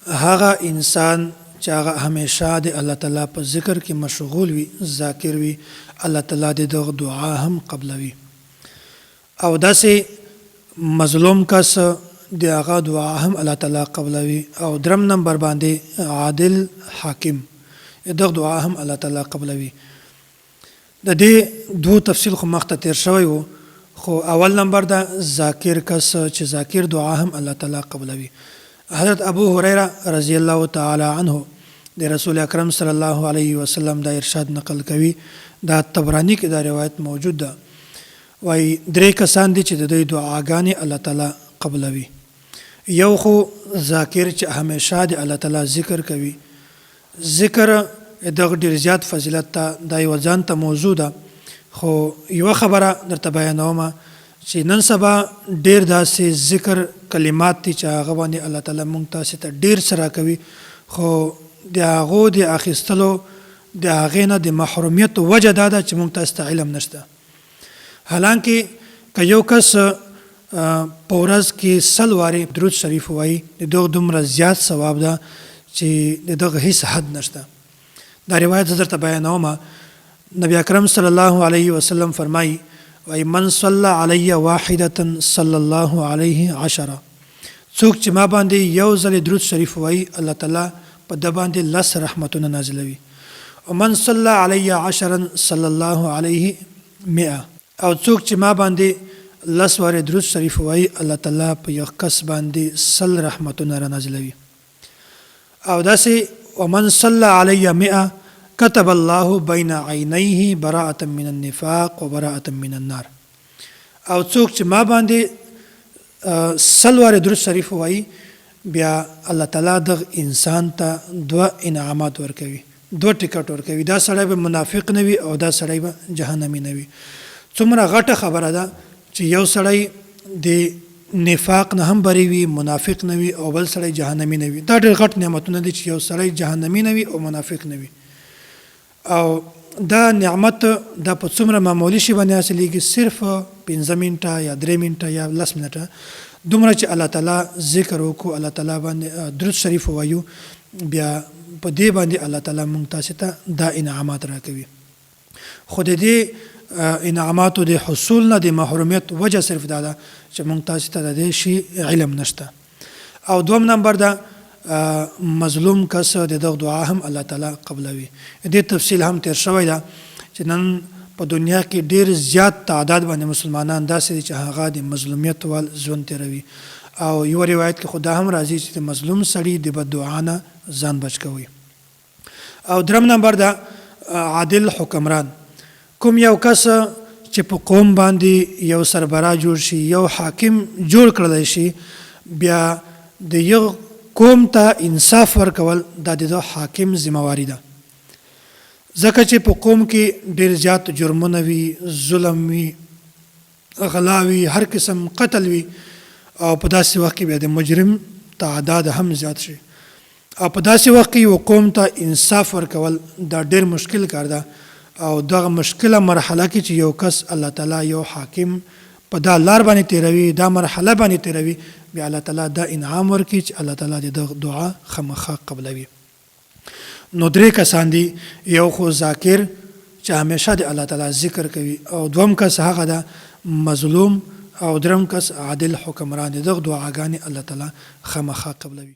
هغه انسان چې هغه همیشه د الله تعالی په ذکر کې مشغول وي، ذاکر وي، الله تعالی د دغه دعا هم قبلوي. او داسې مظلوم کس د هغه دعا هم الله تعالی قبلوي. او درم نمبر باندې عادل حاکم، دغه دعا هم الله تعالی قبلوي. د دې دوو تفصیل خو مخته تیر شوی وو، خو اول نمبر ده ذاکر کس چې ذاکر دعا هم الله تعالی قبلوي. حضرت ابو هريره رضی الله تعالی عنه د رسول اکرم صلی الله علیه وسلم دا ارشاد نقل کوي، دا طبراني کې دا روایت موجود ده، وایي درې کسان دي چې د دوی دعاګانې الله تعالی قبلوي. یو خو ذاکر چې همیشه د الله تعالی ذکر کوي. ذکر دغه ډیر زیات فضیلت ته دا یوه ځان ته موضوع ده، خو یوه خبره درته بیانوم چې نن سبا ډیر داسې ذکر کلمات دي چې هغه باندې الله تعالی مونږ تاسې ته ډیر څه راکوي، خو د هغو د اخیستلو د هغې نه د محرومیت وجه دا ده چې مونږ تاسې ته علم نشته. حالانکه که یو کس په ورځ کې 100 وارې درود شریف ووایي، د دغه دومره زیات ثواب ده چې د دغه هیڅ حد نشته. دا روایت زه درته بیانوم. نبی اکرم صلی الله علیه وسلم فرمایي، وایي من صلی علی واحدة صلی الله علیه عشرة، څوک چې ما باندې یو ځل درود شریف وایي، الله تعالی په ده باندې 10 رحمتونه نازلوي. ومن صلی علی عشرا صلی الله علیه مئه، او څوک چې ما باندې 10 وارې درود شریف وایي، الله تعالی په یو کس باندې 100 رحمتونه را نازلوي. او داسې ومن صلی علی مئه كتب الله بین عینیه براءة من النفاق وبراءة من النار، او څوک چې ما باندې 100 وارې درود شریف وایي، بیا الله تعالی دغه انسان ته دوه انعامات ورکوي، دوه ټیکټ ورکوي. دا سړی به منافق نه وي او دا سړی به جهنمي نه وي. څومره غټه خبره ده چې یو سړی د نفاق نه هم بری وي، منافق نه وي، او بل سړی جهنمي نه وي. دا ډېر غټ نعمتونه دي چې یو سړی جهنمي نه وي او منافق نه وي. او دا نعمت دا په څومره معمولي شي باندې حاصلېږي؟ صرف 5 منټه یا 3 منټه یا 10 منټه دومره چې الله تعالی ذکر وکړو، الله تعالی باندې درود شریف ووایو، بیا په دې باندې الله تعالی مونږ تاسې ته دا انعامات راکوي. خو د دې انعاماتو د حصول نه د محرومیت وجه صرف دا ده چې مونږ تاسې ته د دې شي علم نشته. او دوم نمبر ده مظلوم کس، د دغه دعا هم الله تعالی قبلوي. دې تفصیل هم تیر شوی ده چې نن په دنیا کې ډیر زیات تعداد باندې مسلمانان داسې دي چې هغه د مظلومیت وال ژوند تیروي. او یو روایت کې خو دا هم راځي چې د مظلوم سړي د بد دعا نه ځان بچ کوي. او درم نمبر ده عادل حکمران، کوم یو کس چې په قوم باندې یو سربراه جوړ شي، یو حاکم جوړ کړلی شي، بیا د یو قوم ته انصاف ورکول دا د حاکم ذمه واري ده. ځکه چې په قوم کې ډیر زیات جرمونه وي، ظلم وي، غلا وي، هر قسم قتل وي، او په داسې وخت کې بیا د مجرم تعداد هم زیات شي. او په داسې وخت کې یو قوم ته انصاف ورکول دا ډیر مشکل کار ده. او دغه مشکله مرحله کې چې یو کس الله تعالی یو حاکم په دا لار باندې تیروي، دا مرحله باندې تیروي، بیا الله تعالی دا انعام ورکړي چې الله تعالی د دغه دعا خامخا قبلوي. نو درې کسان دي، یو خو ذاکر چې همیشه د الله تعالی ذکر کوي، او دوم کس هغه ده مظلوم، او درم کس عادل حکمران دی. دغه دعاګانې الله تعالی خامخا قبلوي.